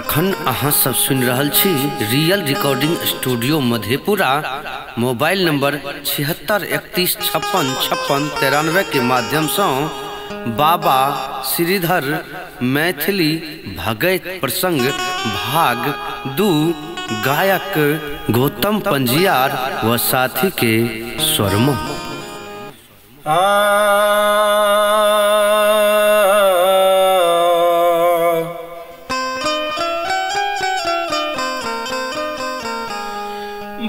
अखन अहाँ सब सुनि रहल छी real recording studio Madhepura, mobile number 76 31 56 56 93 के माध्यम से बाबा श्रीधर मैथिली भगैत प्रसंग भाग 2 गायक गौतम पंजियार व साथी के स्वरम।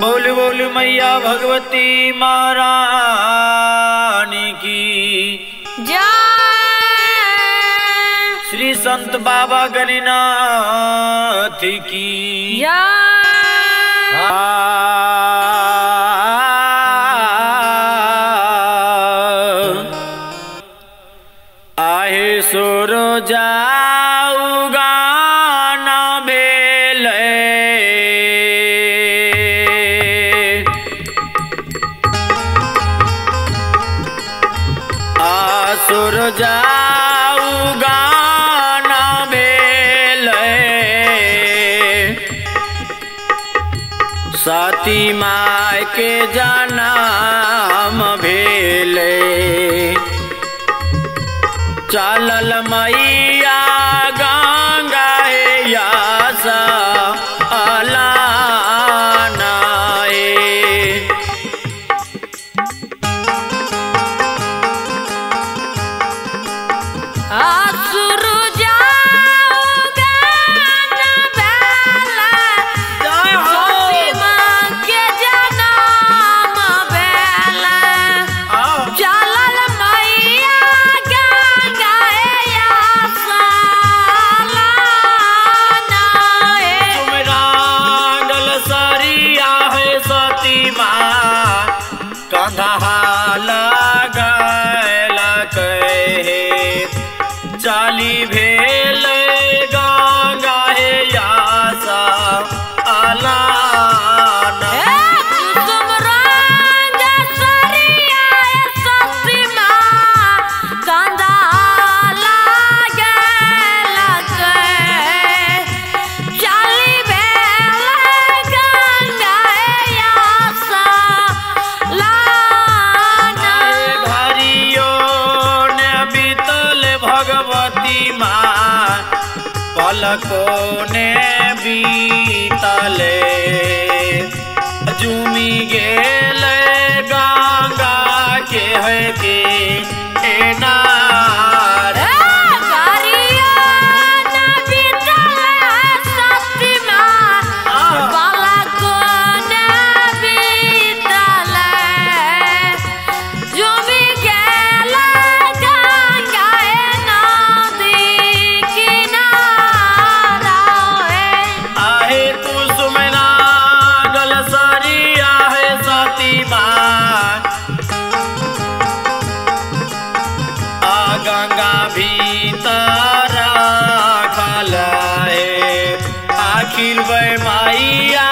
बोल बोल मैया भगवती महारानी की जय। श्री संत बाबा गणिनाथ की जय। आहे सुर जाऊ गाना भेलै, आसुर जाऊ गाना भेलै, सती my के जनम भेलै। चलल मैया गंगा हे यासा अलाना हे। आसुर जाऊ गाना भेलै, सती माँ के जनम भेलै। चलल मैया गंगा हे यासा लाना हे। सुमरांगल सरिया है सती माँ, कंधा लगैलक हे। चाली भेल गंगा हे यासा अलाना। कुसुम रंग सरिया सती माँ, कंधा लगैलक। चाली भेल गंगा हे यासा लाना। घरियो ने बीतल भगवती माँ, पलको ने बीतले। जुमी गेल गंगा के है के एनार। घरियो न बीतल सती माँ, पलको न बीतल। जुमी गेल गंगा हे नदी किनारा हे। आहे कुसुम नागल सरिया है सती माँ, आ गंगा भीतर राखल हे। आखिर वे माइया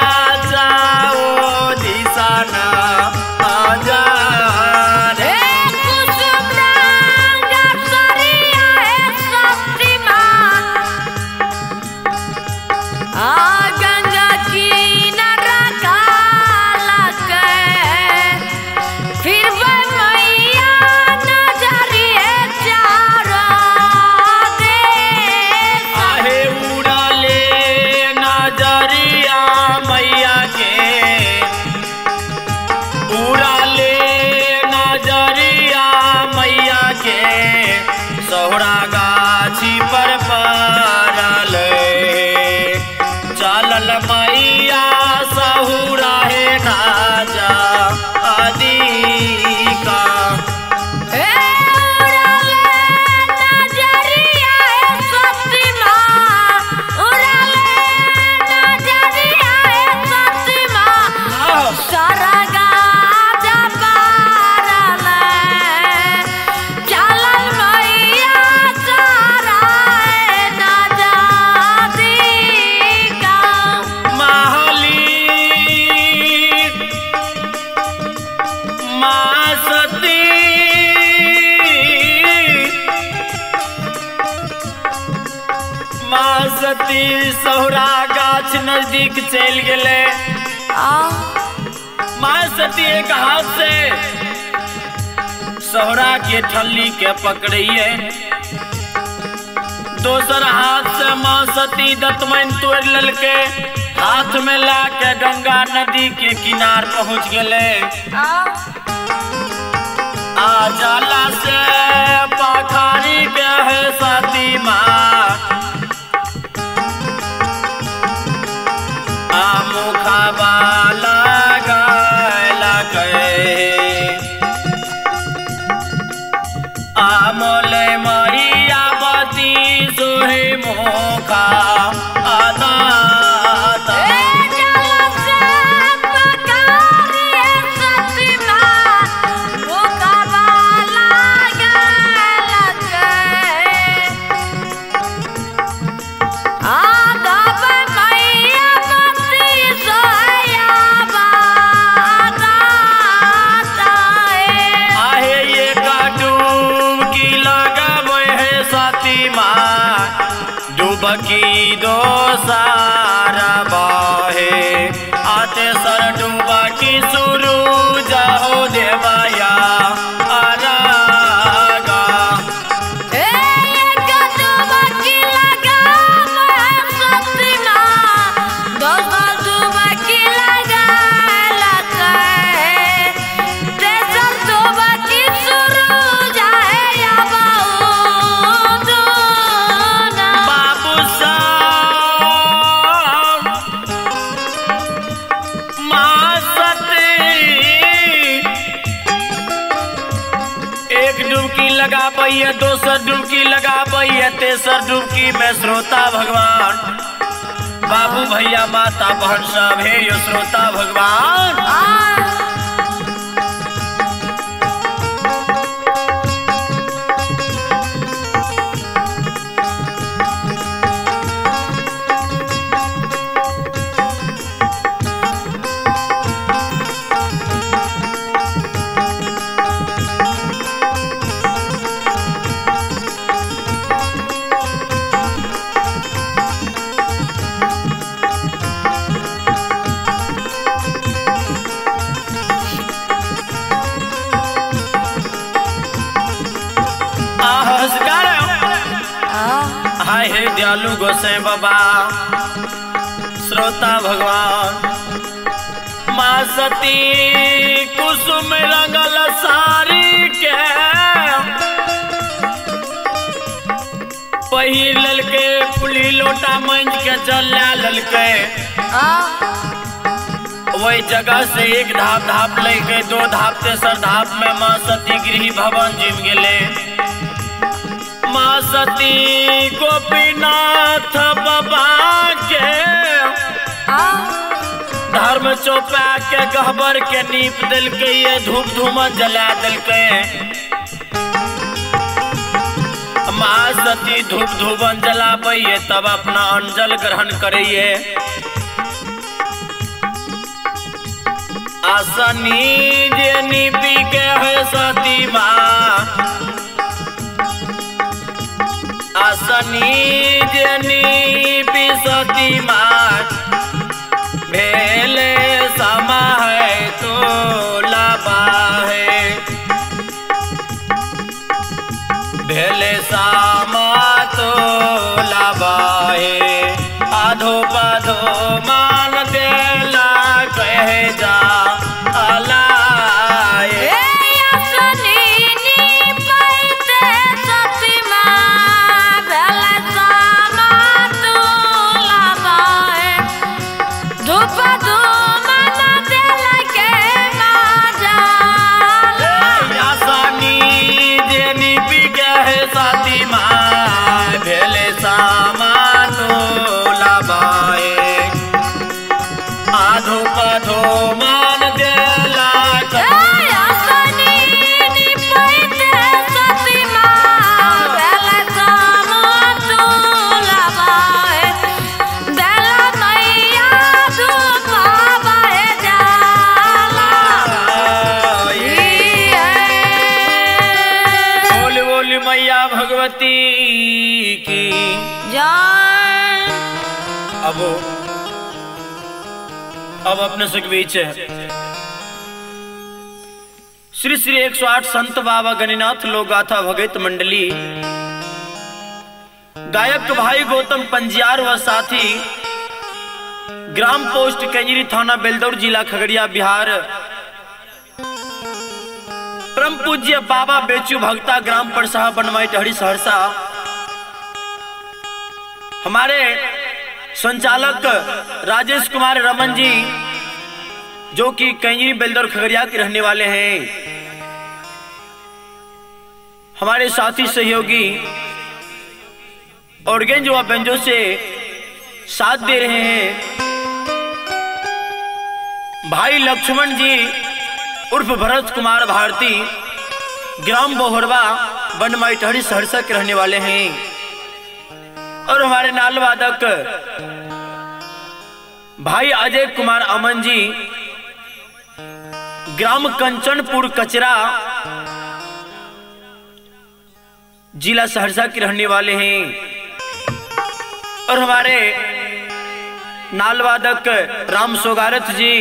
जाओ दिशाना आजा रे। कुसुम रंग सरिया हे सती माँ, आ गंगा किनारा रखलक। फिर वे मैया नजरिए चारो देश। आहे उड़ाले नजरिया मैया के, उड़ाले नजरिया मैया के, सहुरा गाछी पर पड़ल। चलल मैया सहुरा हे नाजा अधिका। हे उड़ाले नजरिया हे सती माँ, उड़ाले नजरिया हे सती माँ, सरगा जा पारल। चलल मैया माँ सती सहुरा गाछ नजदीक चल गेले। माँ सती एक हाथ से सहुरा के ठल्ली के पकड़िए, दोसर हाथ से माँ सती दतमैन तोड़ ललके, हाथ में ला के गंगा नदी के किनार पहुंच गए। आ जाला से पखारी के है सती माँ, आ मुखबा लगाला के आ मोले मैया बती सोहे मुखा आदा। डुबकी दोसारा बाहे आते सर डुबकी शुरू जाओ देवाया आरागा। एक डुबकी लगा सती माँ, दोसर डुबकी लगा तेसर डुबकी शुरू जाए। लगाबैया दोसर डुबकी लगाबैया तेसर डुबकी में श्रोता भगवान बाबू भैया माता बहन सब हे यो श्रोता भगवान। हाय हे दयालु गोसाई बाबा श्रोता भगवान माँ सती कुसुम रंगल साड़ी के पहिर ललके, फुली लोटा मंज के जल ला ललके। वही जगह से एक धाप धाप लेके दो धाप तेसर धाप में माँ सती गृह भवन जिम गेले। माँ सती गोपीनाथ बाबा के धर्म चौपा के गहबर के नीप दिलके, ये धूप धूमन जला दिलके। माँ सती धूप धूमन जलाबैये तब अपना अंजल ग्रहण करैये। आसनी जे नीपी के है सती माँ, आसनी जे नीपी सती माँ भेले समा है तो लाबा है, भेले सामा तो लाबा है। आधो पाधो मान देला कहे जा अलाए। भगवती की जय। बाबू अब अपने सबके बीच श्री श्री 108 संत बाबा गणिनाथ लोक गाथा भगत मंडली, गायक भाई गौतम पंजियार व साथी, ग्राम पोस्ट कंजरी, थाना बेलदौर, जिला खगड़िया, बिहार। परम पूज्य बाबा बेचू भक्ता, ग्राम परसाहा, बनवाई टहरी, सहरसा। हमारे संचालक राजेश कुमार रमन जी, जो कि कंजरी बेलदौर खगड़िया के रहने वाले हैं। हमारे साथी सहयोगी ऑर्गेन जो बेंजो से साथ दे रहे हैं, भाई लक्ष्मण जी उर्फ भरत कुमार भारती, ग्राम बोहरवा, बनमाई टहरी, सहरसा के रहने वाले हैं। और हमारे नाल वादक भाई अजय कुमार अमन जी, ग्राम कंचनपुर कचरा, जिला सहरसा के रहने वाले हैं। और हमारे नालवादक राम सोगारथ जी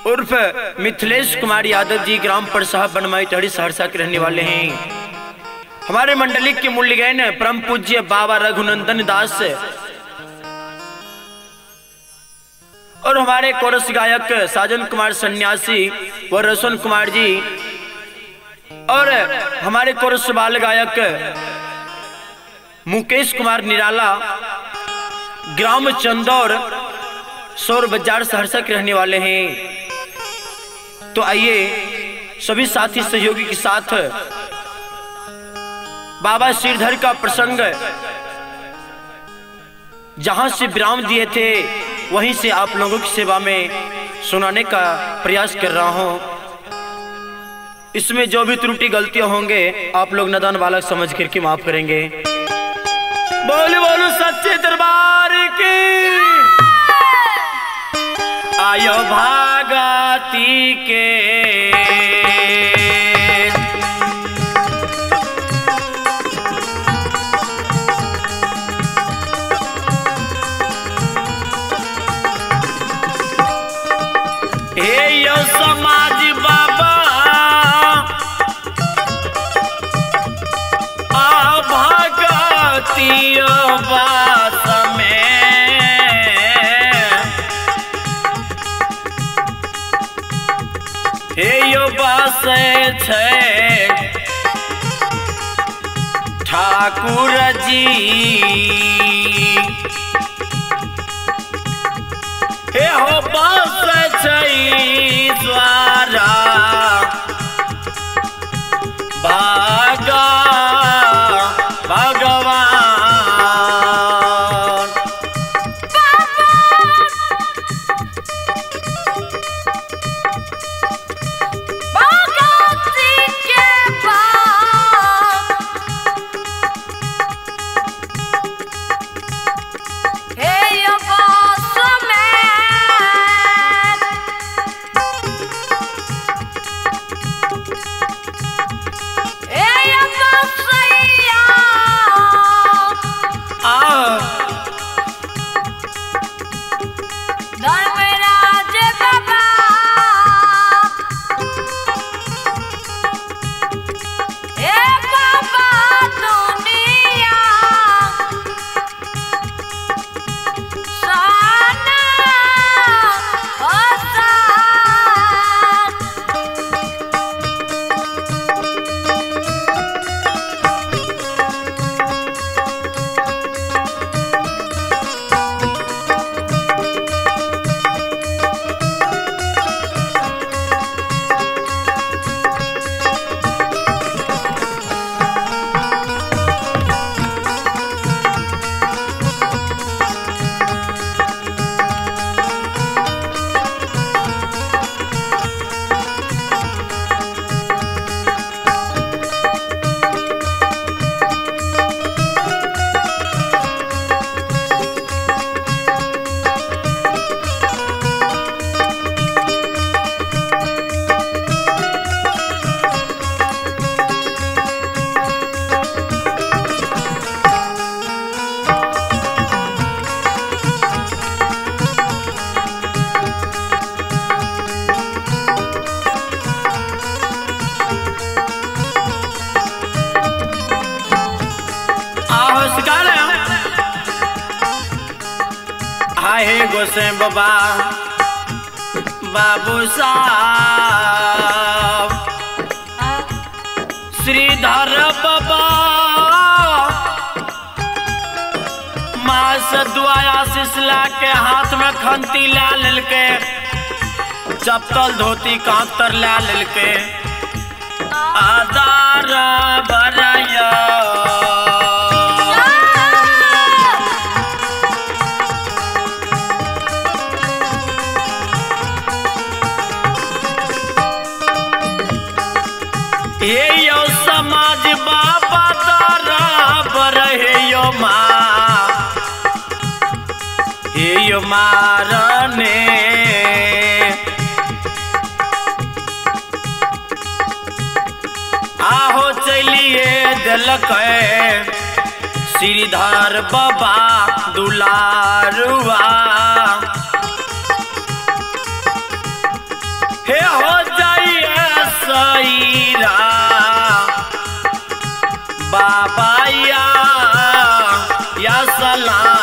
उर्फ मिथिलेश कुमार यादव जी, ग्राम परसाहा, बनमाई टहरी, सहरसा के रहने वाले हैं। हमारे मंडली के मूल्यगैन परम पूज्य बाबा रघुनंदन दास और हमारे कोरस गायक साजन कुमार सन्यासी व रोशन कुमार जी और हमारे कोरस बाल गायक मुकेश कुमार निराला, ग्राम चंदौर, सौर बाजार, सहरसा के रहने वाले हैं। तो आइए सभी साथी सहयोगी के साथ बाबा श्रीधर का प्रसंग जहां से विराम दिए थे वहीं से आप लोगों की सेवा में सुनाने का प्रयास कर रहा हूं। इसमें जो भी त्रुटि गलतियां होंगे आप लोग नदान बालक समझ करके माफ करेंगे। बोलो बोलो सच्चे दरबार की। आयो भागती के हे यो समाज बाबा आ भागती बास में हे यो बास छे ठाकुर जी हे हो बास द्वारा भागा भगवान। भगवती के पास हे यो बास में आहे गोसाई बाबा बाबू साहब श्रीधर बाबा माँ से दुआ आशीष ला के हाथ में खंती ला ललके, चप्पल धोती कांख तर ला ललके, आदार बराया हे यो समाज बाबा तारा बर हे यो माँ, हे यो मारने आहो चलिए दिलक श्रीधर बाबा दुलारुआ, हे हो जाइए सईरा बाबा या सलाम।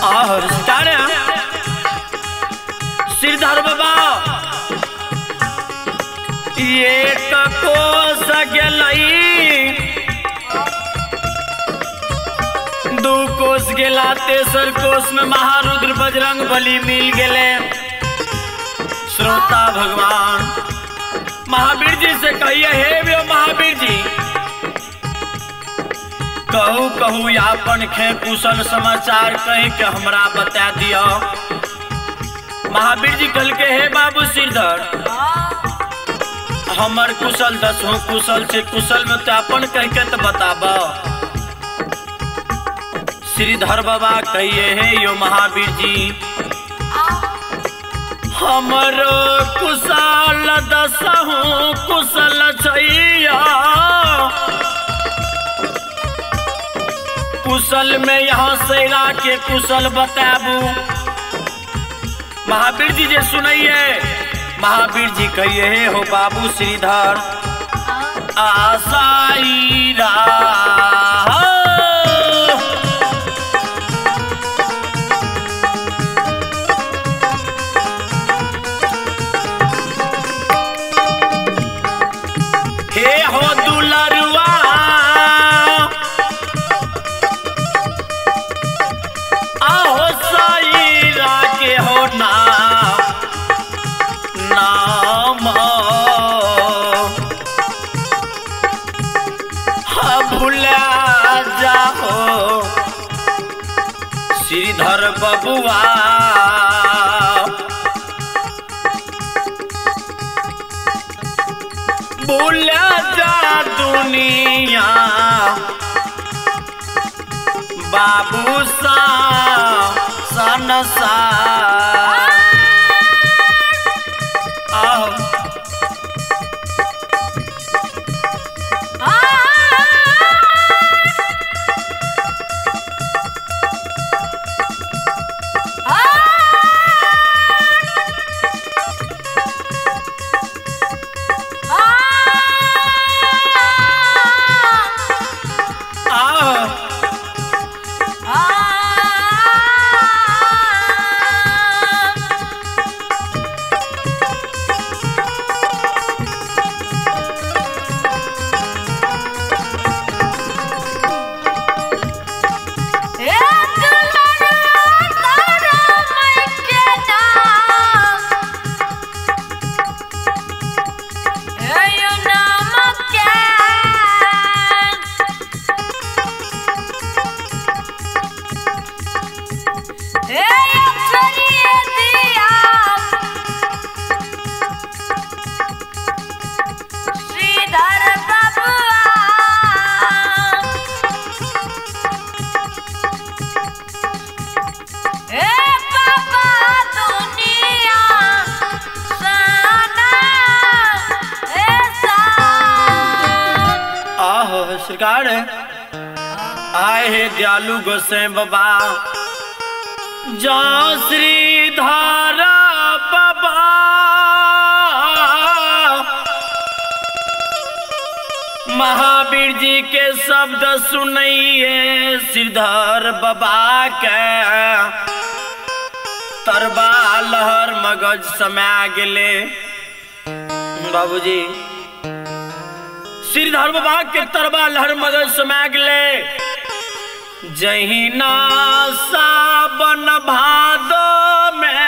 आह श्रीधर बाबा एक कोस गेलई, दू कोस गेला, तेसर कोस में महारुद्र बजरंग बली मिल गेले। श्रोता भगवान महावीर जी से कहिए, हे वे महावीर जी, कहू कहू यापन खे कुशल समाचार कही के हमरा बता दियो। महावीर जी कल के, हे बाबू श्रीधर, हमर कुशल दसों कुशल से कुशल में तो अपन कह के तो बताब। श्रीधर बाबा कहिए, हे यो महावीर जी, हमर कुशल दसहु कुशल छैया, कुशल में यहाँ सैरा के कुशल बताबू। महावीर जी जे सुनाइए, महावीर जी कहिए, हे हो बाबू श्रीधर आसाईरा हे हो दुलरुआ आहो साईरा जाहो श्रीधर बबुआ। भूला जा दुनिया बाबू सा सनसा। आहो आहो श्रीधर बबुआ। ए बाबा दुनिया सना ऐसा। आहो सरकार आए हे दयालु गोसाई बाबा जा श्रीधर बाबा। महावीर जी के शब्द सुनइए श्रीधर बाबा के तरबा लहर मगज समा गेले। बाबूजी श्रीधर बाबा के तरबा लहर मगज समा गेले। जहिना सावन भादो में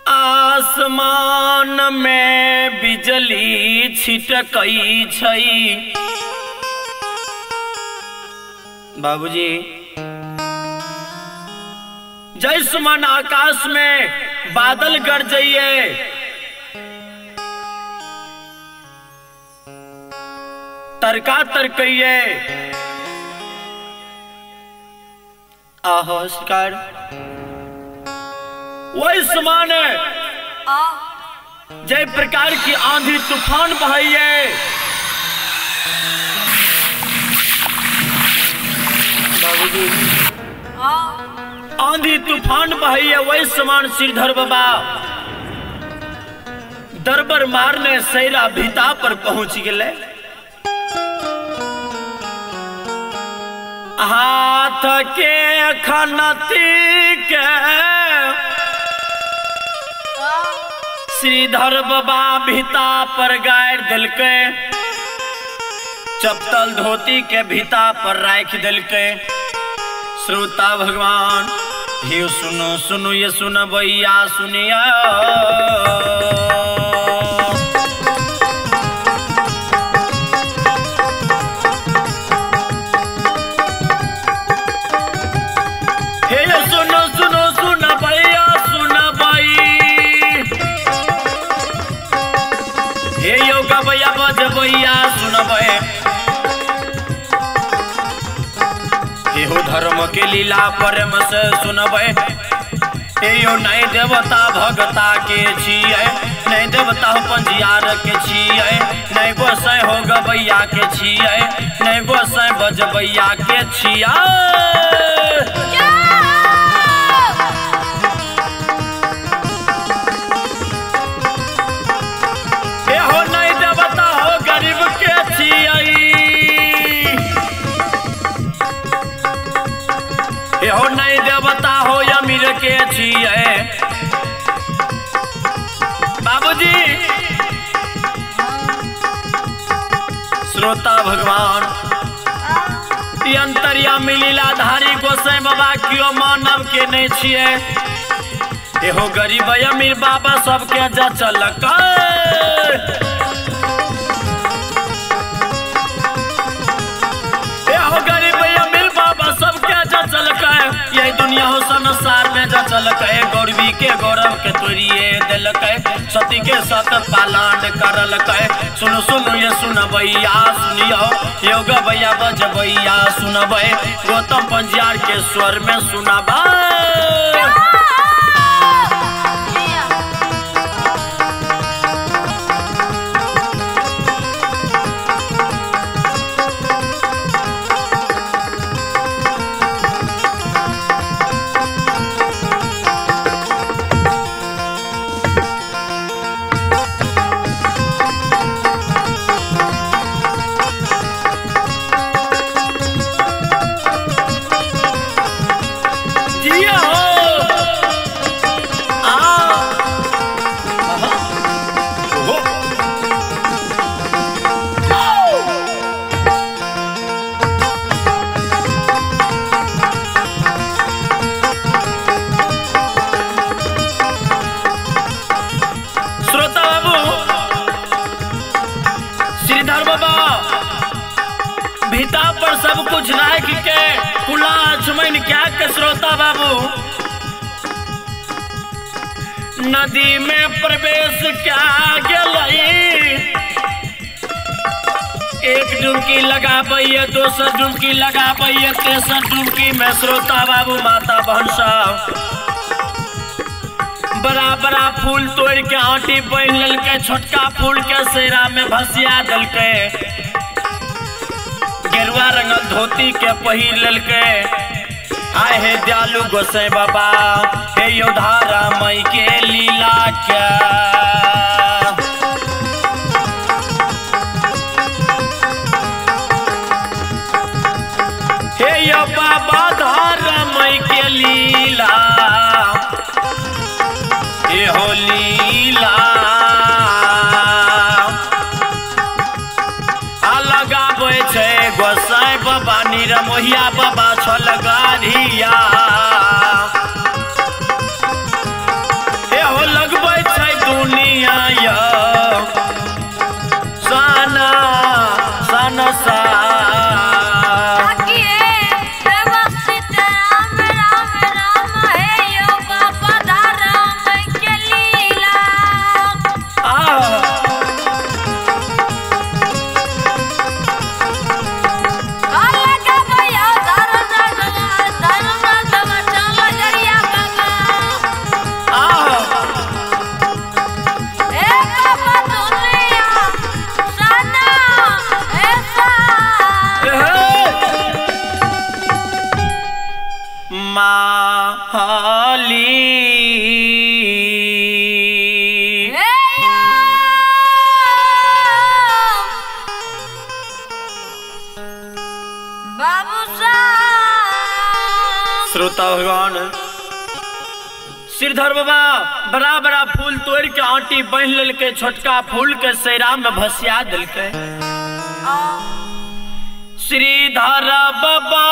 आसमान में बिजली छिटकई छई। बाबूजी जैसमन आकाश में बादल गरजइए तरका तरकइए। आहो शिकार वही समान जय प्रकार की आंधी तूफान बहाइए। बाबूजी आंधी तूफान बहाइए वही समान श्रीधर बाबा दरबर मारने सैरा भीता पर पहुंच गए। हाथ के खनती के श्रीधर बाबा भीता पर गाड़ दिलके, चपतल धोती के भीता पर राख दिलके। श्रोता भगवान हे सुनो सुनो ये सुनबैया सुनिया। हे सुनो सुनो सुनबैया सुनबई, हे यो गबैया बजबैया सुनबै, एहो धर्म के लीला प्रेम से सुनबै, एयो नहीं देवता भगता के छियै, नहीं देवता हो पंजियार के छियै, नहीं गोसाई हो गबैया के छियै, नहीं गोसाई बजबैया के छियै। एहो नहीं देवता हो गरीब के छियै, एहो नहीं देवता हो अमीर के छियै। बाबूजी श्रोता भगवान अंतर्यामी लीलाधारी गोसाई बाबा क्यों मानव के नहीं छियै, एहो गरीब अमीर बाबा सबके जचलक। दुनिया हो संसार में जचलकै गौरवी के गौरव के तोड़िए देलकै सती के सत पालन करलकै। सुन सुन ये सुनबैया सुनियो योग भैया बजबैया सुनबै गौतम पंजियार के स्वर में सुनबै। सब कुछ राख के कुला अछमन क्या के श्रोता बाबू नदी में प्रवेश क्या गेलई। एक डुबकी लगाबैया दोसर डुबकी लगाबैया तेसर डुबकी में श्रोता बाबू माता बहन सब बड़ा बड़ा फूल तोड़ के आंटी बन ललके छोटका फूल के सेरा में भसिया दलके गेरुआ रंगल धोती के पहिर ललके। आए हे दयालु गोसाई बाबा हे योद्धा रामई के लीला क्या। हे यो बाबा धारामई के लीला हे हो लीला लगाबै छै गोसाई बाबा निरमोहिया बाबा छल गारिया। हे हो लगबै छै दुनिया यो साना साना सा। श्रोता भगवान श्रीधर बाबा बड़ा बड़ा फूल तोड़ के आंटी बन ललके छोटका फूल के सेरा में भसिया दिलके। श्रीधर बाबा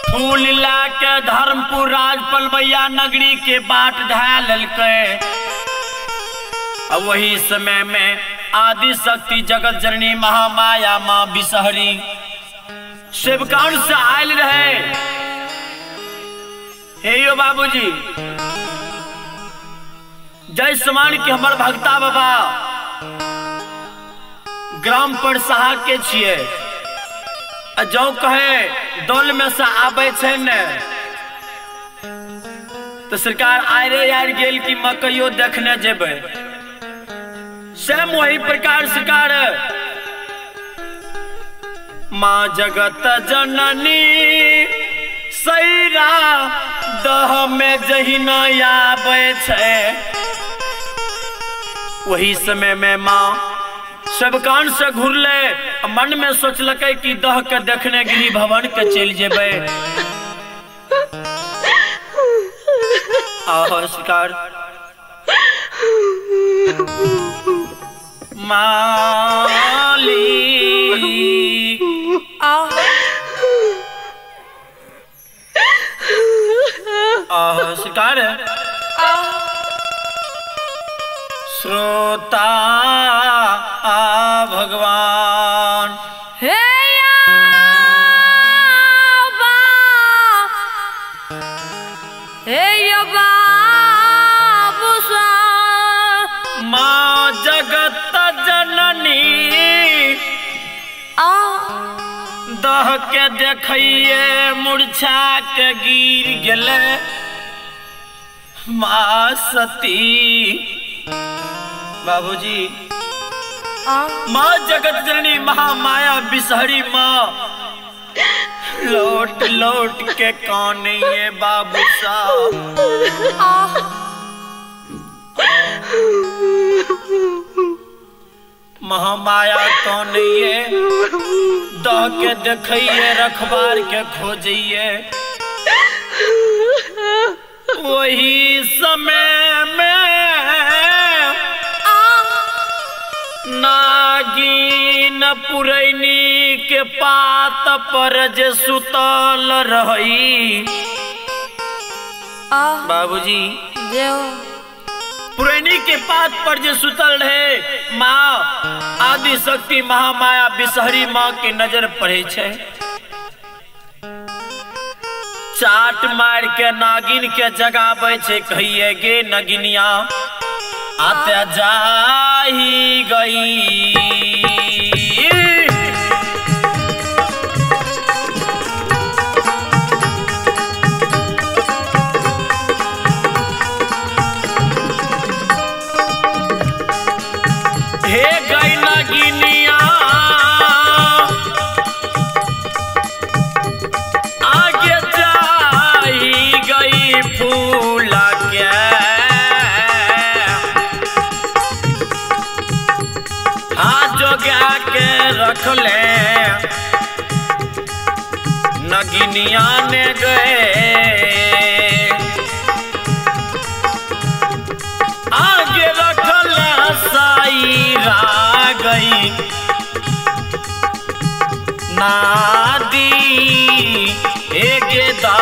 फूल ला के धर्मपुर राज पलवैया नगरी के बाट ढा ललके। अब वही समय में आदि शक्ति जगत जननी महामाया माँ बिसहरी शिवकांड से आयल रहे। हे यो बाबूजी जय समान के हमर भक्ता बाबा ग्राम पर सहा के छिए जो कहे दल में से आबे छै ने तो सरकार आयरे आर गेल कि मकइयो देखने जेबै। सेम वही प्रकार सरकार माँ जगत जननी सैरा दह में जहिना आबै छै। वही समय में माँ सबकान से घुरले मन में सोचलकै कि दह के देखने गिरी भवन के चल जेबै। आहो सरकार मालिक आहो सरकार श्रोता भगवान हे। के देखिए मूर्छा के गिर गेले माँ सती। बाबूजी माँ जगत जननी महामाया बिसहरी माँ लौट लौट के कानिए बाबू साहब। महामाया कानिए दह के देखिए रखबार के खोजिए। वही समय में नागिन पुरैनी के पात पर जे सुतल रही। बाबूजी पुरैनी के पात पर जे सुतल रहे माँ आदि शक्ति महामाया बिसहरी माँ के नजर पड़े छे। चाट मार के नागिन के जगाबै छे, कहिए गे नगिनिया आते जाही गई। हे गई नगिनिया आगे जाही गई फूल के जोगा के रख ले नगिनिया ने गए। आगे रखल साईरा गई नादी एक दा।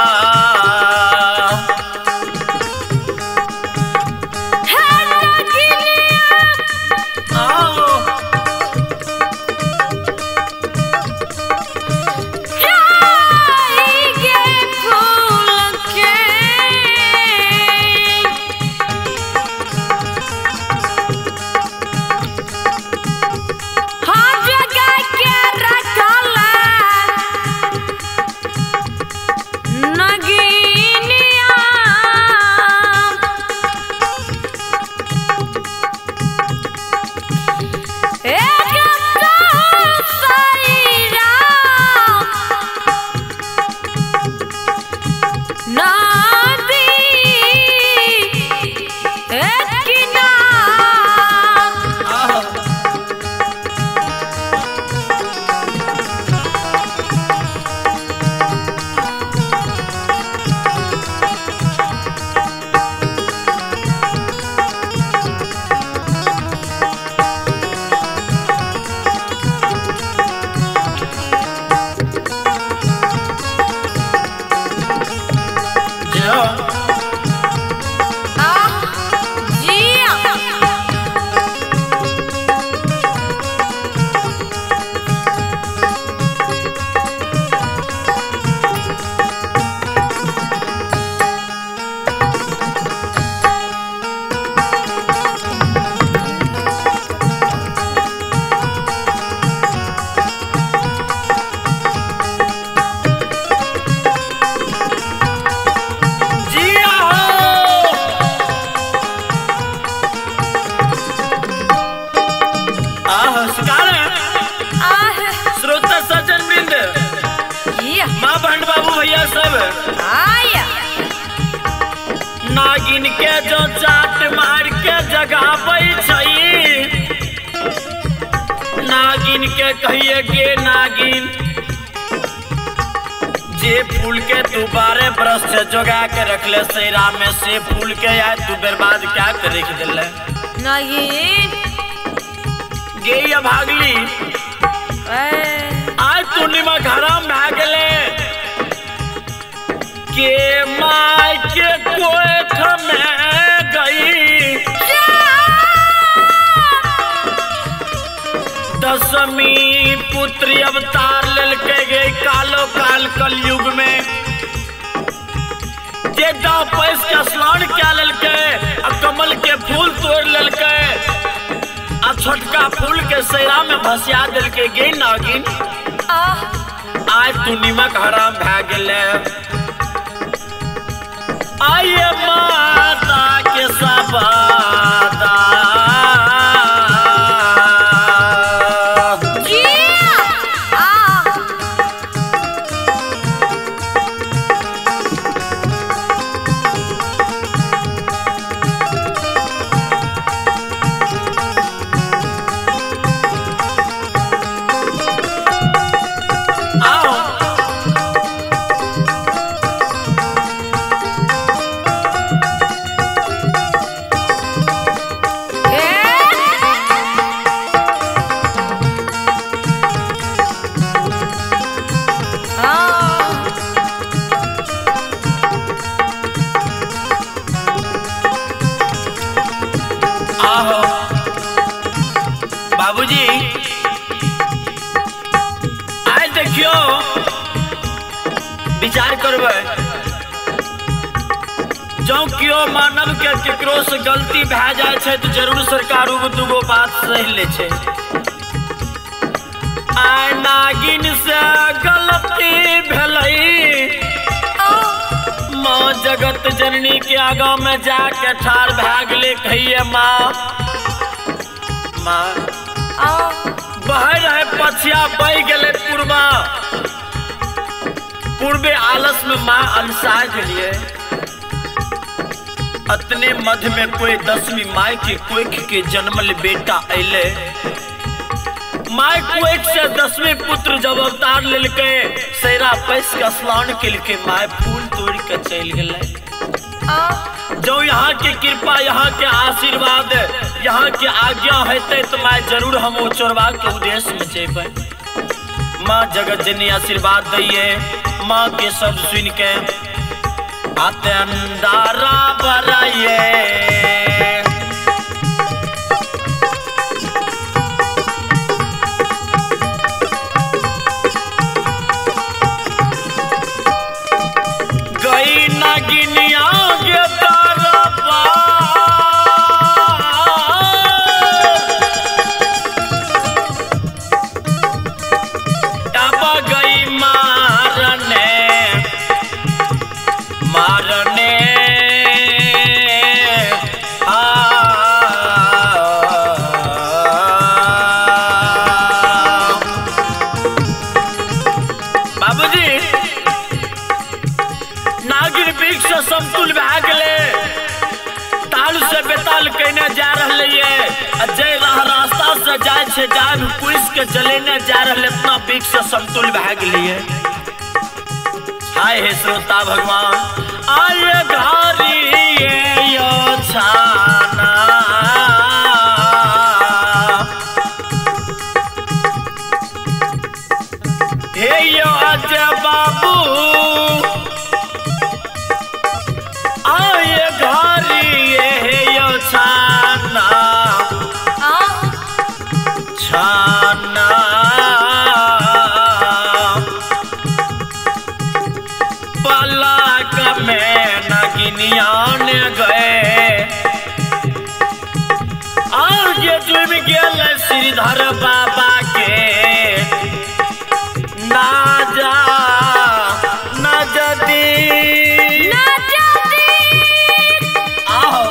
नागिन के जो चाट मार के जगाबै छै, नागिन के कहिए गे नागिन जे फूल के तू 12 बरस से जोगा के रखले सैरा में से फूल के आए तू बर्बाद क्या करे के दिले। नागिन गे या भागली आज तू निमक हराम भा गेले के my के कोख में गई। दसवीं पुत्री अवतार ललके गई कालो काल कलयुग में जे दा पैस के स्नान क्या ललके आ कमल के फूल तोड़ ललके आ छोटका फूल के सैरा में भसिया दिलके गई नागिन। आज तू निमक हराम भए गेले। आइए माता के सबादा बाबूजी। आज देखियो विचार करबै जौ कियो मानव के केकरो से गलती भए जाय छै तो जरूर सरकार एगो दूगो बात सही ले छै। आइ नागिन से गलती भेलै, माँ जगत जननी के आगा में जाके ठार भए गेलै, कहिए माँ माँ बह रहे पछिया बह गेलै पूर्वा, पूर्वे आलस में माँ अलसा गेलिए। अतने मध्य में कोई दसवीं माय के कोख के जन्मल बेटा अले, my कोख से दसवीं पुत्र जब अवतार लेलकै, सैरा पैस के स्नान केलकै, my fool तोड़ के चलि गेलै। जो यहाँ के कृपा, यहाँ के आशीर्वाद, यहाँ के आज्ञा हेतै तो my जरूर हम ओ चोरबा के उद्देश्य में जेबै। माँ जगत जननी आशीर्वाद दैये। माँ के शब्द सुन के आते अंधारा बराइए। गई नागिनिया के तरफा, गई मारने मारने आ। बाबूजी नागिन वृक्ष से समतुल भए गेलै, ताल से बेताल केने जा रहलै ये, आ जे रास्ता से जाय छै जाय पुलिस के जलेने जा रहलै, इतना वृक्ष से समतुल भए गेलियै। हाय हे श्रोता भगवान, आये घारी ये यो छाना, हे यो अजय बाबू, आये घारी ये यो छाना छाना। पलक में नगिनिया ने गए, आगे डूब गेल श्रीधर बाबा के, ना जा ना जदी ना जदी। आओ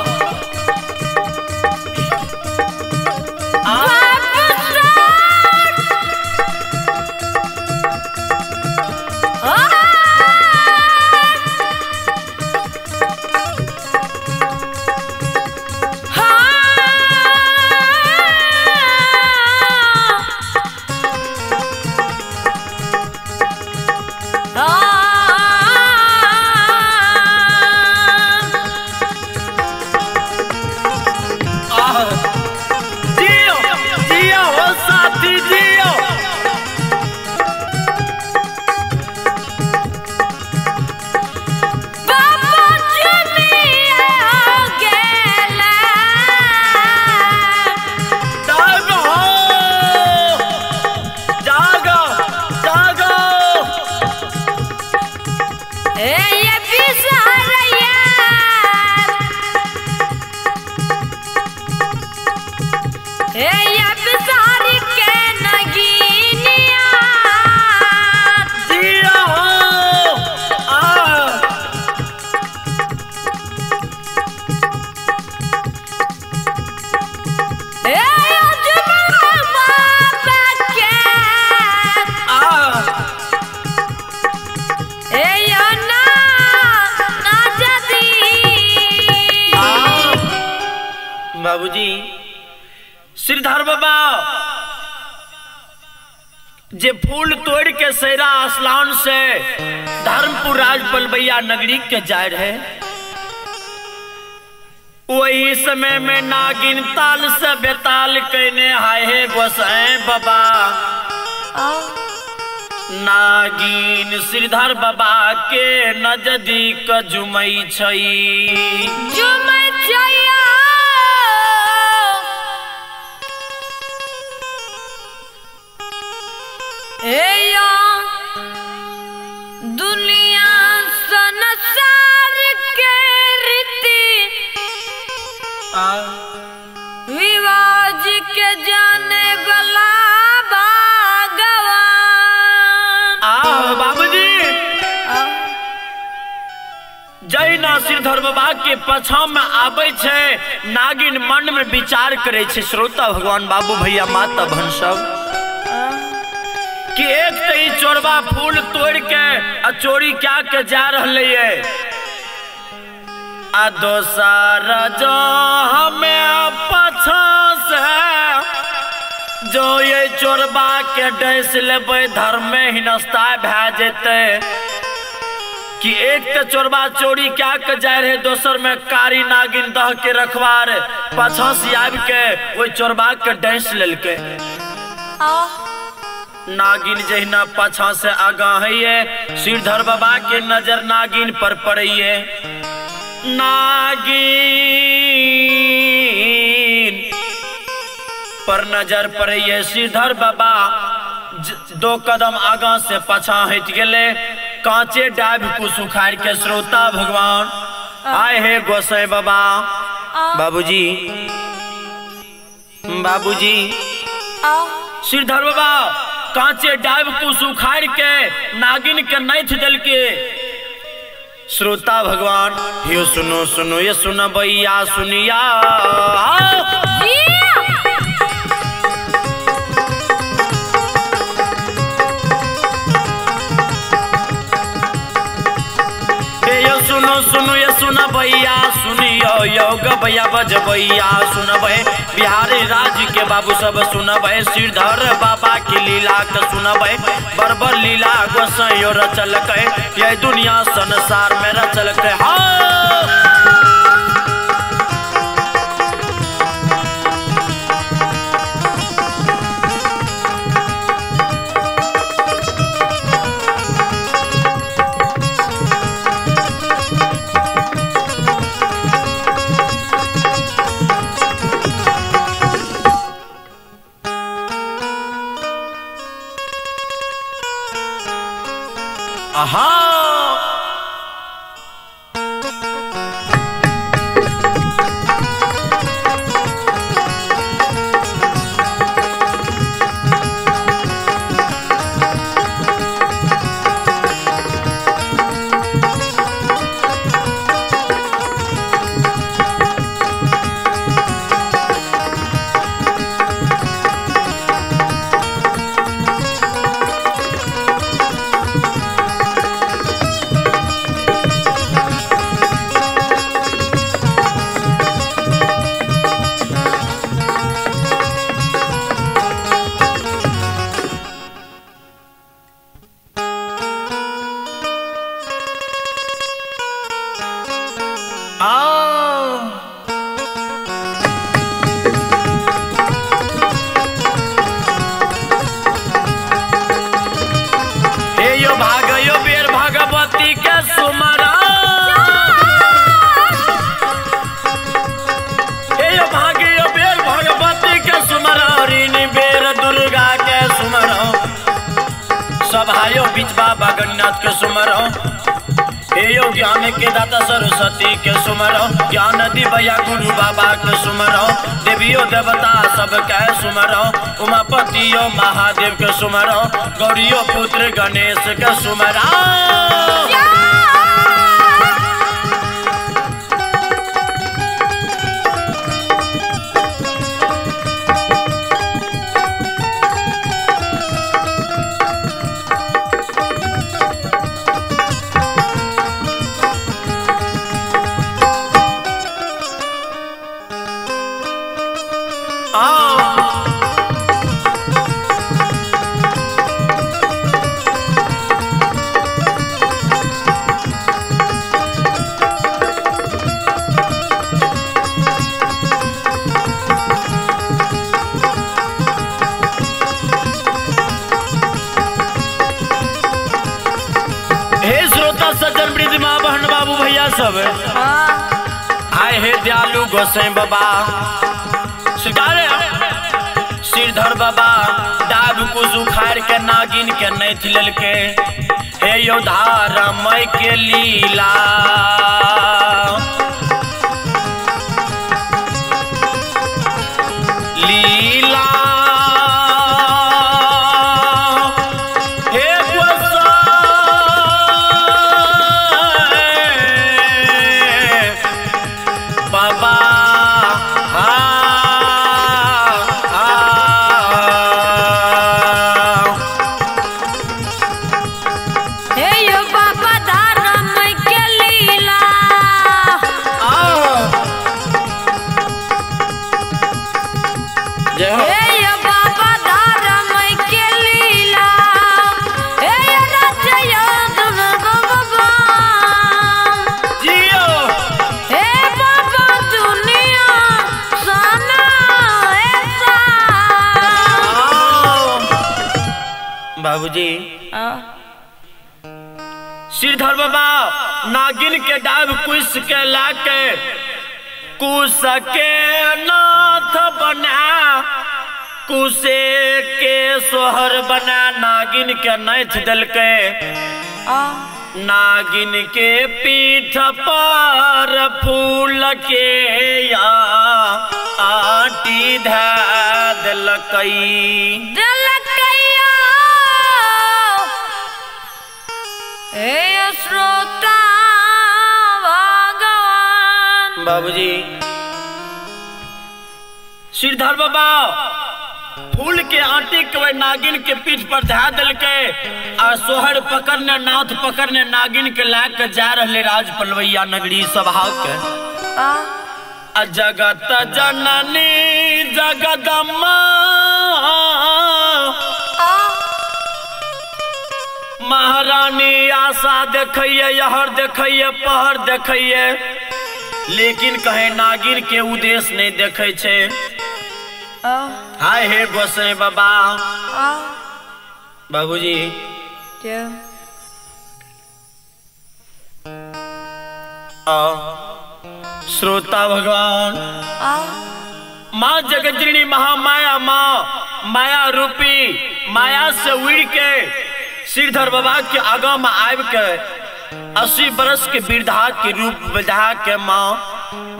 बाबूजी श्रीधर बाबा जे फूल तोड़ के सैरा असलान से धर्मपुर राज पलवैया नगरी के जाय रहे, वही समय में नागिन ताल से बेताल कहने हाय हे गोसाई बाबा। नागिन श्रीधर बाबा के नजदीक जुमई छई, जुमई छई। दुनिया संसार के रीति विवाज के जाने वाला भगवान। आ बाबूजी जहिना श्रीधर बाबा के पछा में आबै छै नागिन मन में विचार करे छै। श्रोता भगवान बाबू भैया माता बहन सब कि एक तो ही चोरबा फूल तोड़ के आ चोरी क्या के जा रहे है, आ दोसर जो हमें पछा से जो ये चोरबा के डस लेबै धर्म में हिनस्ता भए जेतै। कि एक तो चोरबा चोरी क्या के जा रहे, दोसर में कारी नागिन दह के रखवार पछा से आबि के ओहि चोरबा के डस लेलकै। नागिन जहिना पाछा से आगा है श्रीधर बाबा के नजर नागिन पर पड़े। नागिन पर नजर पड़े, श्रीधर बाबा दो कदम आगा से पाछा हट गए, कांचे डाब कुछ उखाड़ के। श्रोता भगवान आए हे गोसाई बाबा। बाबूजी बाबूजी श्रीधर बाबा कांचे डाब कुछ उखाड़ के नागिन के नैथ दल के। श्रोता भगवान यो सुनो सुनो ये सुनबैया सुनिया। यो सुनो सुनो ये सुनबैया सुनियो, यो गबैया बजबैया सुनबै, बिहारी राज्य के बाबू सब सुनबै, श्रीधर बाबा की लीला के सुनबै, बरबर लीला गोसाइयो रचलकै, ये दुनिया संसार में रचलकै। हाँ ज्ञान के दाता सरस्वती के सुमरो, ज्ञान दिवया गुरु बाबा के सुमरो, देवियो देवता सब के सुमरो, उमापतियो महादेव के सुमरो, गौरियो पुत्र गणेश के सुमरो। सज्जन वृद्ध माँ बहन बाबू भैया सब आए हे दयालु गोसाई बाबा स्वीकार सिरधर बाबा डाब कुछ उखाड़ के नागिन के नैथ लेलके हे योद्धा रामय के लीला लीला बाबूजी सिरधर बाबा नागिन के डाब कुश के लाके कुश के नाथ बना कुशे के सोहर बना नागिन के नैथ दिलके नागिन के पीठ पर फूल के या आटी धा दिलकई श्रोता भगवान। बाबूजी सिरधर बाबा फूल के आटे के नागिन के पीठ पर धा दिलके आ सोहर पकड़ने नाथ पकड़ने नागिन के ला के जा रहे राज पलवैया नगरी सभा के आ जगत जननी जगदम्मा महारानी आशा देखिए यहर देखिए पहर देखिए लेकिन कहे नागिन के उद्देश्य नहीं देखे छे। हाय हे गोसाई बाबा। बाबूजी श्रोता भगवान माँ जगज्जननी महामाया माँ माया रूपी माया से उड़ के सिरधर बाबा के आगा में आब के 80 बरस के वृद्धा के रूप वृद्धा के माँ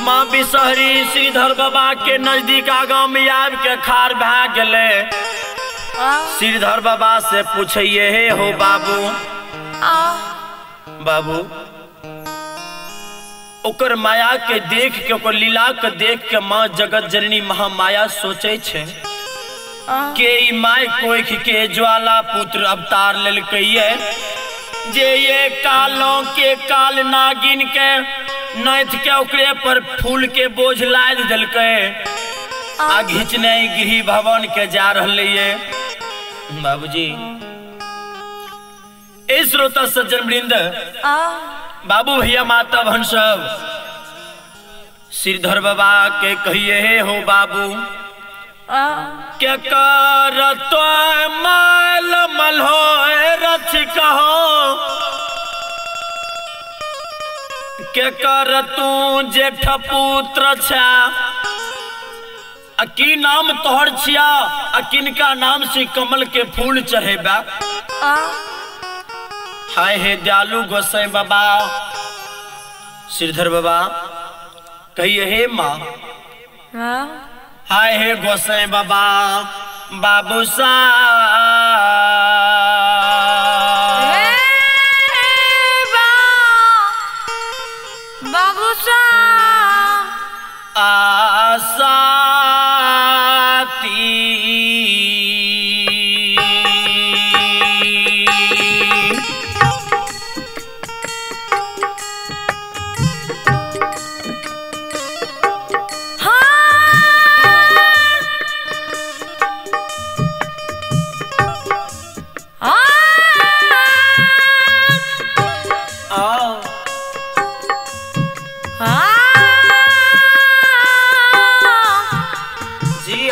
माँ बिसहरी श्रीधर बाबा के नजदीक आगा में आब के खार भा गए। श्रीधर बाबा से पूछिए हे हो बाबू बाबू ओकर माया के देख के ओकर लीला के देख के माँ जगत जननी महामाया सोचे छे के ई my कोख के ज्वाला पुत्र अवतार लेलकै जे ये कालों के काल नागिन के नैथ के ओकरे पर फूल के बोझ लाद देलकै आ घिचने गृह भवन के जा रहलै। बाबूजी ए श्रोता सज्जन वृंद बाबू भैया माता बहन सब सिरधर बाबा के कहिए हे हो बाबू के कर तो माल मल्हो रथ कहो के कर तू जेठ पुत्र छा आ की नाम तोहर छिया आ किनका नाम से कमल के फूल चढ़ेबा। हाय हे दयालु गोसाई बाबा। सिरधर बाबा कहिए हे माँ। हाय हे गोसाई बाबा बाबू सा बाबू सा आसाती जी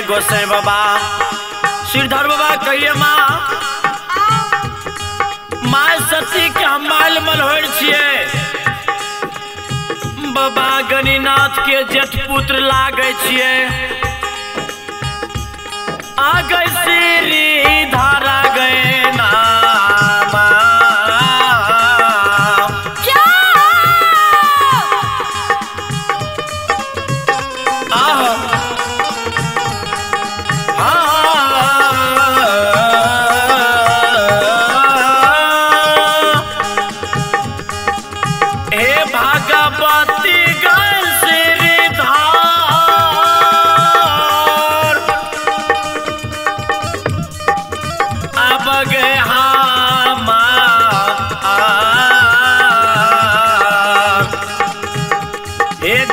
गोसाई बाबा श्रीधर बाबा कहिए माँ माँ सती के हम माल मलहोर छिए बाबा गणिनाथ के जेठ पुत्र लागे छिए आ गए श्री धारा गए नामा हे भागवती।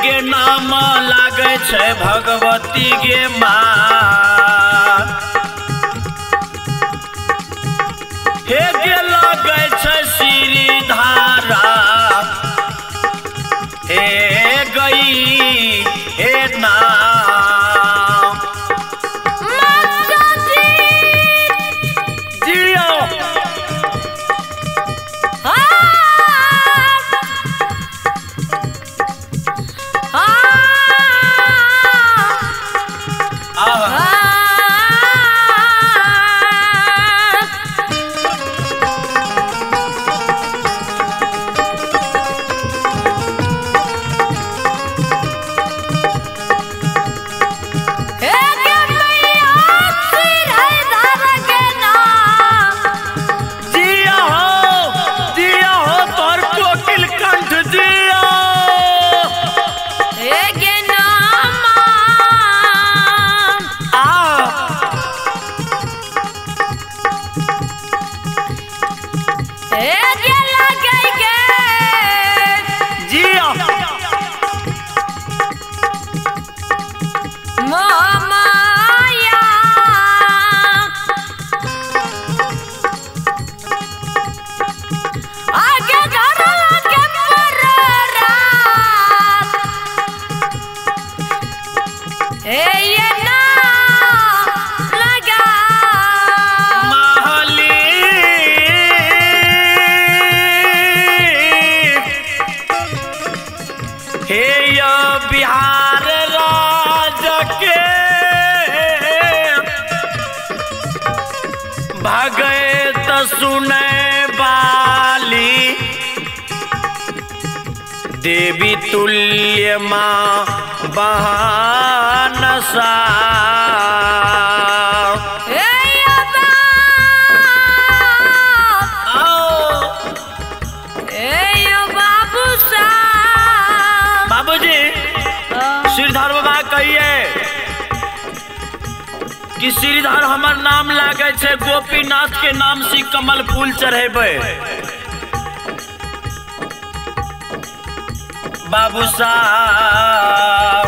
गे नाम लागै छै भगवती गे माँ, हे गे लागै छै श्री धारा हे गई हे नाम। जियो बिहार राज के भगत सुने बाली देवी तुल्य माँ बहानसा। बाबूजी श्रीधर बाबा कहिए कि श्रीधर हमर नाम लागे छै गोपीनाथ के नाम से कमल फूल चढ़ेबै। बाबू साहब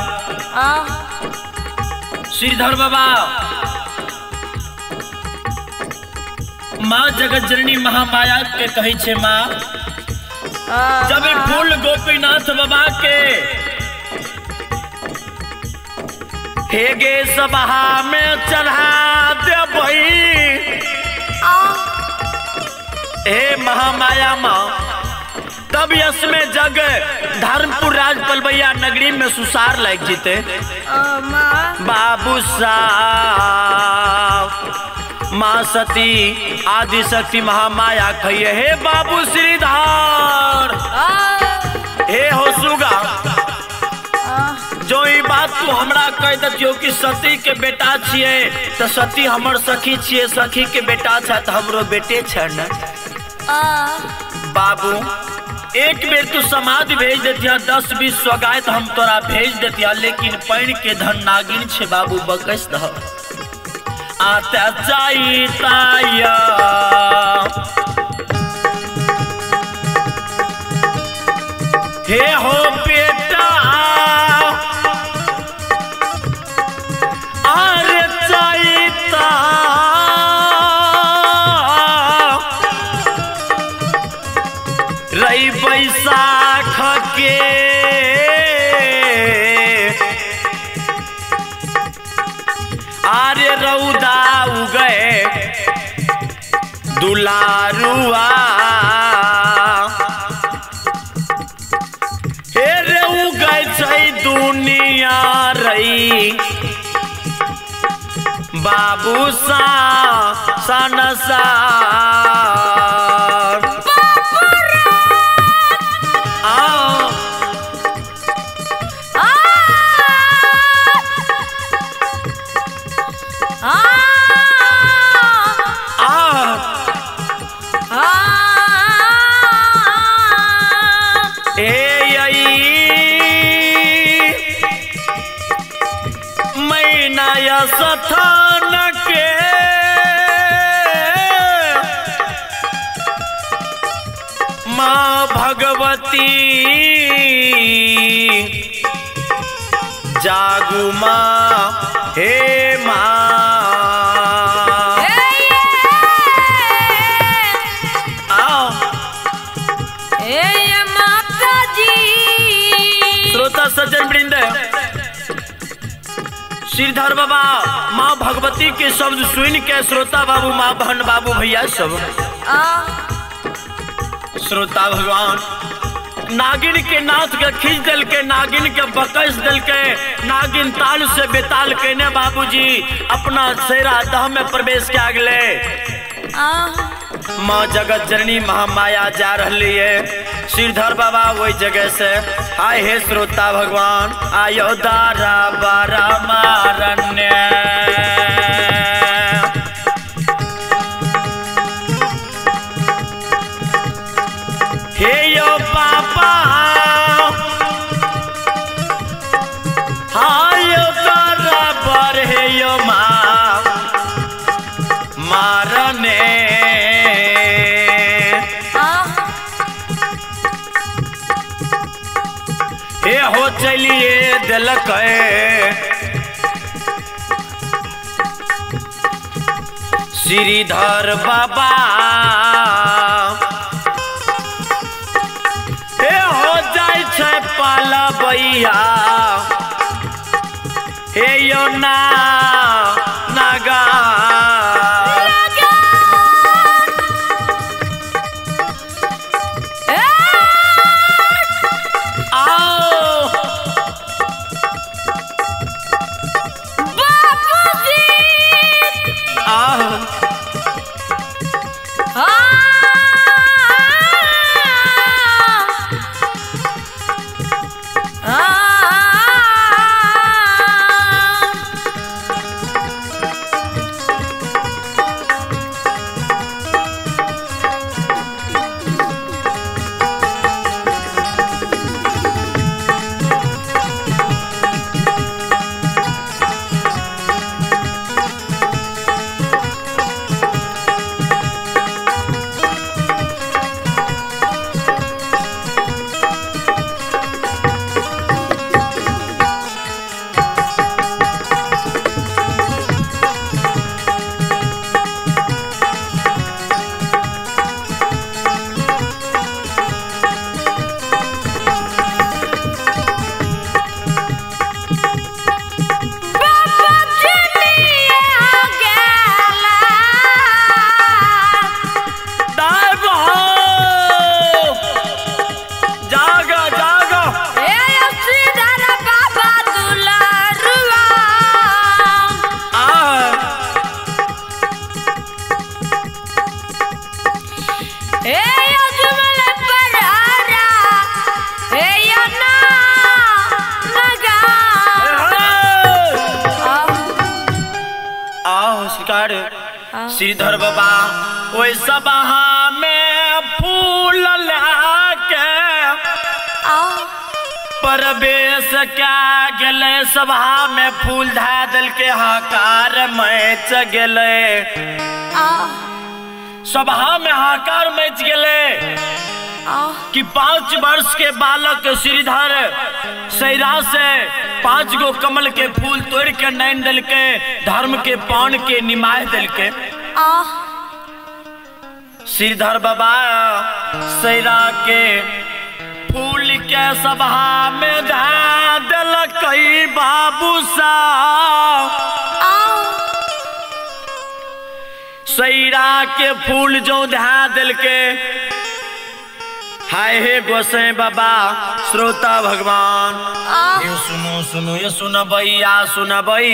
श्रीधर बाबा माँ जगत जननी महामाया के कहे छे माँ, जब फूल गोपीनाथ बाबा के हे गे सभा में चढ़ा देबै हे महामाया माँ, तब यश में जग धर्मपुर राज पलवैया नगरी में सुसार लग जीते। बाबू साहब माँ सती आदि शक्ति महामाया कहिए हे बाबू श्रीधर हे हो सुगा, जो ई बात तू हमरा कह दियो कि सती के बेटा छिए तो सती हमर सखी छिए, सखी के बेटा छ तो हमरो बेटे छ न। बाबू एक बेर तू समाधि भेज देतिया 10-20 स्वगायत हम तोरा भेज देतिया, लेकिन पानि के धन नागिन छे बाबू बकस दह आते जाइताया। हे हो बेटा अरे जाइता रही बैसाख के आरे रौदा उगए दुलारुआ, हे रे उगै छै दुनिया रही बाबू सा सनसार। सथान के माँ भगवती। जागू माँ हे माँ आओ हे माता जी। श्रोता सज्जन वृंद, श्रीधर बाबा माँ भगवती के शब्द सुन के श्रोता बाबू माँ बहन बाबू भैया सब श्रोता भगवान नागिन के नाथ के खींच दिल के, नागिन के बकस दिल के, नागिन ताल से बेताल कहने बाबूजी अपना सेरा दह में प्रवेश के अगले माँ जगत जननी महामाया जा रही है। श्रीधर बाबा वही जगह से आए हे श्रोता भगवान आयो दारा बारा मारण्य हे यो पापा आयो दारा पर हे यो माँ मारने हे हो चलिए दिलक श्रीधर बाबा हे हो जाय छै पालबैया हे यो ना नागा श्रीधर बाबा ओहि सभा में फूल लाके प्रवेश क्या गेलै, सभा में फूल धए देलकै, हाकार मच गेलै, सभा में हाकार मच गेलै कि 5 वर्ष के बालक श्रीधर सैरा से 5 गो कमल के फूल तोड़ के नैन दिलके, धर्म के पान के निमाह दिलके। श्रीधर बाबा सैरा के फूल के सभा में धए दिलकै बाबू साहब। सैरा के फूल जो धए दिलके, हाय हे गोसाई बाबा श्रोता भगवान ये सुनो सुनो ये सुनबैया सुनबई।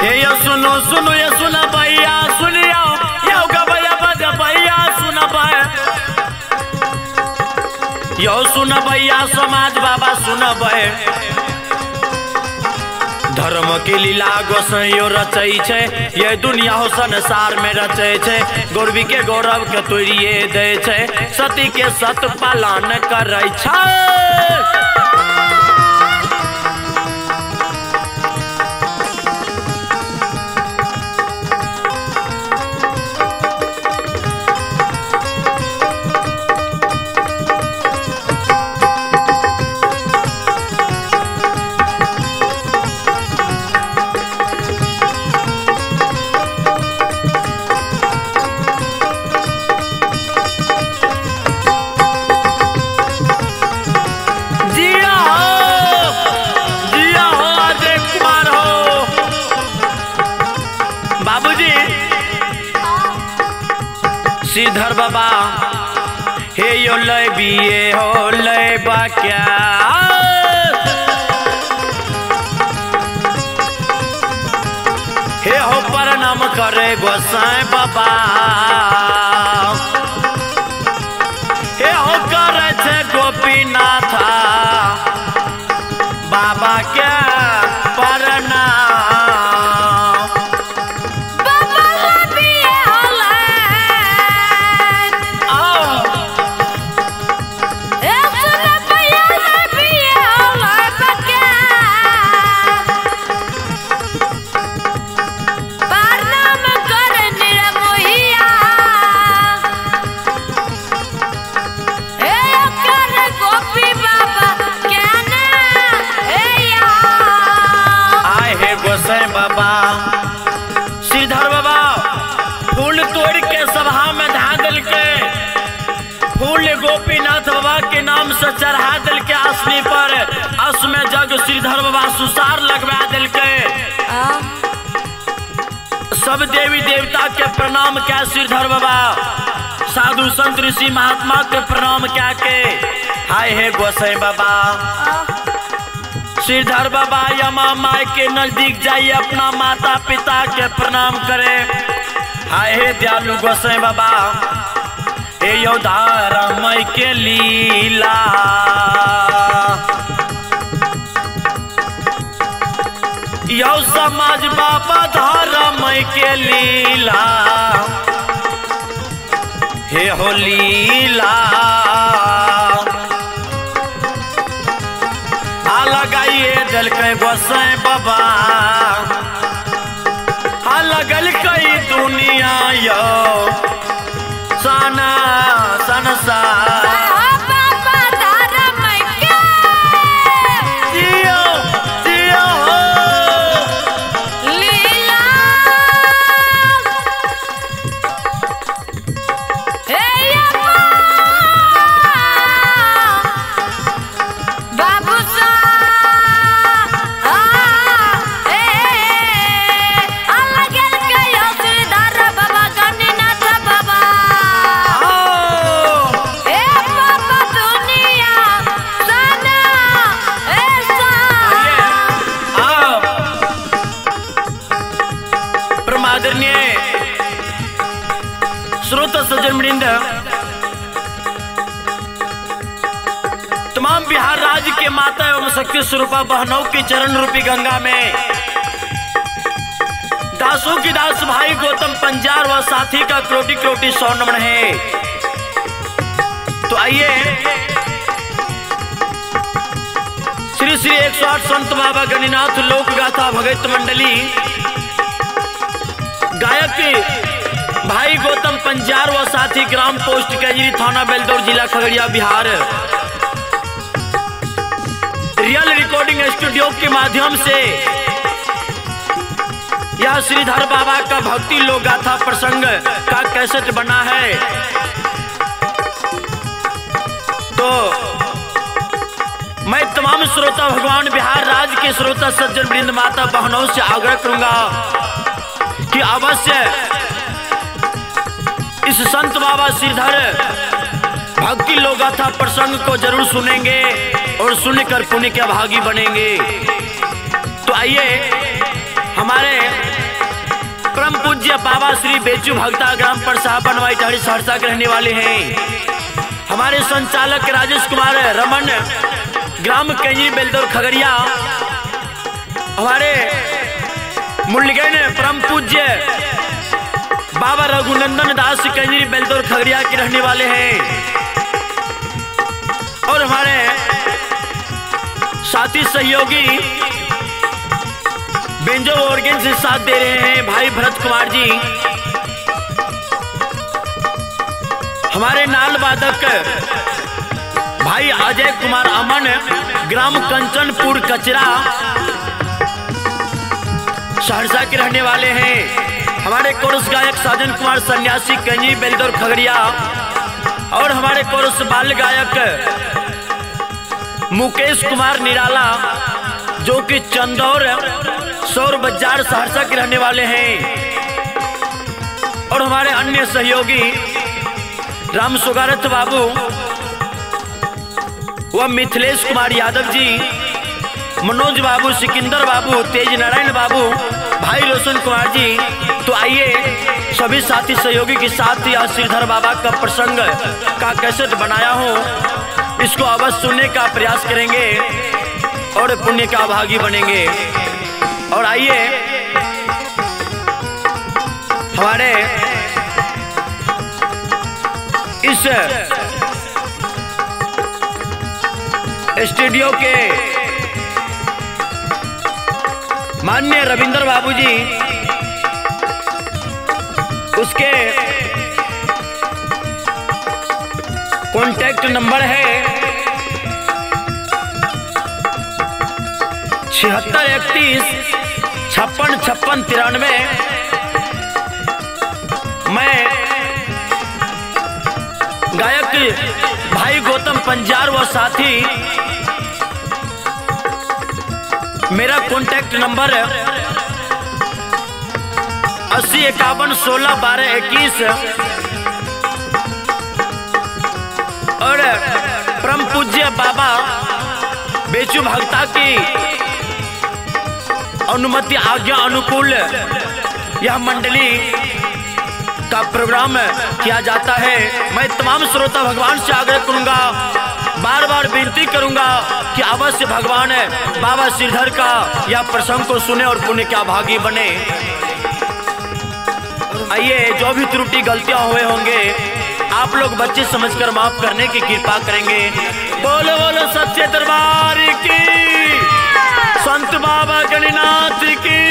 हे ये सुनो सुनो ये सुनबैया सुनिया यो गबैया बजबैया सुनबै यो सुनबैया समाज बाबा सुनबै। धर्म के लीला गोसाइयो रचै छै, ये दुनिया हो संसार में रचै छै, गौरवी के गौरव के तोड़िए दै छै, सती के सत पालन करै छै। श्रीधर बाबा हे यो लय बिये हो लय बा क्या हे हो प्रणाम करे गोसाई बाबा हे हो करे छे गोपीनाथ बाबा के प्रणाम। बाबा श्रीधर बाबा फूल तोड़ के सभा में धा दिल के फूल गोपीनाथ बाबा के नाम से चढ़ा दिल के आसनी पर अस में जग श्रीधर बाबा सुसार लगवा दिल के सब देवी देवता के प्रणाम क्या श्रीधर बाबा साधु संत ऋषि महात्मा के प्रणाम क्या के हाय हे गोसाई बाबा। श्रीधर बाबा यमा माई के नजदीक जाइए अपना माता पिता के प्रणाम करे। हाय हे दयालु गोसाई बाबा हे योधारमय के लीला यो समाज बाबा धारमय के लीला हे हो लीला लगाइए दिल के गोसाई बाबा हा लगल कई दुनिया यो सना संसार बाबा धर्म के जियो जियो हो लीला हे अम्मा बाबू सा श्रोता सज्जन वृंद तमाम बिहार राज्य के माता एवं शक्ति स्वरूपा बहनों के चरण रूपी गंगा में दासों की दास भाई गौतम पंजार व साथी का कोटि कोटि सौ नमन है। तो आइए श्री श्री 108 संत बाबा गणिनाथ लोक गाथा भगत मंडली गायक भाई गौतम पंजार व साथी ग्राम पोस्ट कैजरी थाना बेलदौर जिला Khagaria Bihar real recording studio के माध्यम से यह श्रीधर बाबा का भक्ति लोक गाथा प्रसंग का कैसेट बना है। तो मैं तमाम श्रोता भगवान बिहार राज्य के श्रोता सज्जन वृंद माता बहनों से आग्रह करूंगा कि अवश्य इस संत बाबा श्रीधर भक्ति लोकगाथा प्रसंग को जरूर सुनेंगे और सुनकर पुण्य के भागी बनेंगे। तो आइए हमारे परम पूज्य बाबा श्री बेचू भक्ता ग्राम परसा बनवाई टहरी सहरसा के रहने वाले हैं। हमारे संचालक राजेश कुमार रमन ग्राम कैंजी बेलदौर खगड़िया, हमारे मूल्यगण परम पूज्य बाबा रघुनंदन दास कैंजरी बेलदौर खगड़िया के रहने वाले हैं और हमारे साथी सहयोगी बेंजो ऑर्गन से साथ दे रहे हैं भाई भरत कुमार जी, हमारे नाल वादक भाई अजय कुमार अमन ग्राम कंचनपुर कचरा सहरसा के रहने वाले हैं। हमारे कोरस गायक साजन कुमार सन्यासी कंजी बेलदौर खगड़िया और हमारे कोरस बाल गायक मुकेश कुमार निराला जो कि चंदौर सौर बाजार सहरसा के रहने वाले हैं और हमारे अन्य सहयोगी राम सुगारथ बाबू व मिथिलेश कुमार यादव जी, मनोज बाबू, सिकंदर बाबू, तेज नारायण बाबू, भाई रोशन कुमार जी। तो आइए सभी साथी सहयोगी के साथ यह श्रीधर बाबा का प्रसंग का कैसेट बनाया हूँ, इसको अवश्य सुनने का प्रयास करेंगे और पुण्य का भागी बनेंगे। और आइए हमारे इस स्टूडियो के माननीय रविंद्र बाबूजी, उसके कॉन्टैक्ट नंबर है 76 31 56 56 93। मैं गायक भाई गौतम पंजार व साथी, मेरा कॉन्टैक्ट नंबर 80 51 16 12 21। और परम पूज्य बाबा बेचू भक्ता की अनुमति आज्ञा अनुकूल यह मंडली का प्रोग्राम किया जाता है। मैं तमाम श्रोता भगवान से आग्रह करूंगा, बार बार विनती करूंगा कि अवश्य भगवान बाबा श्रीधर का यह प्रसंग को सुने और पुण्य का भागी बने। आइए जो भी त्रुटि गलतियां हुए होंगे आप लोग बच्चे समझकर माफ करने की कृपा करेंगे। बोलो बोलो सच्चे दरबार की, संत बाबा गणिनाथ की।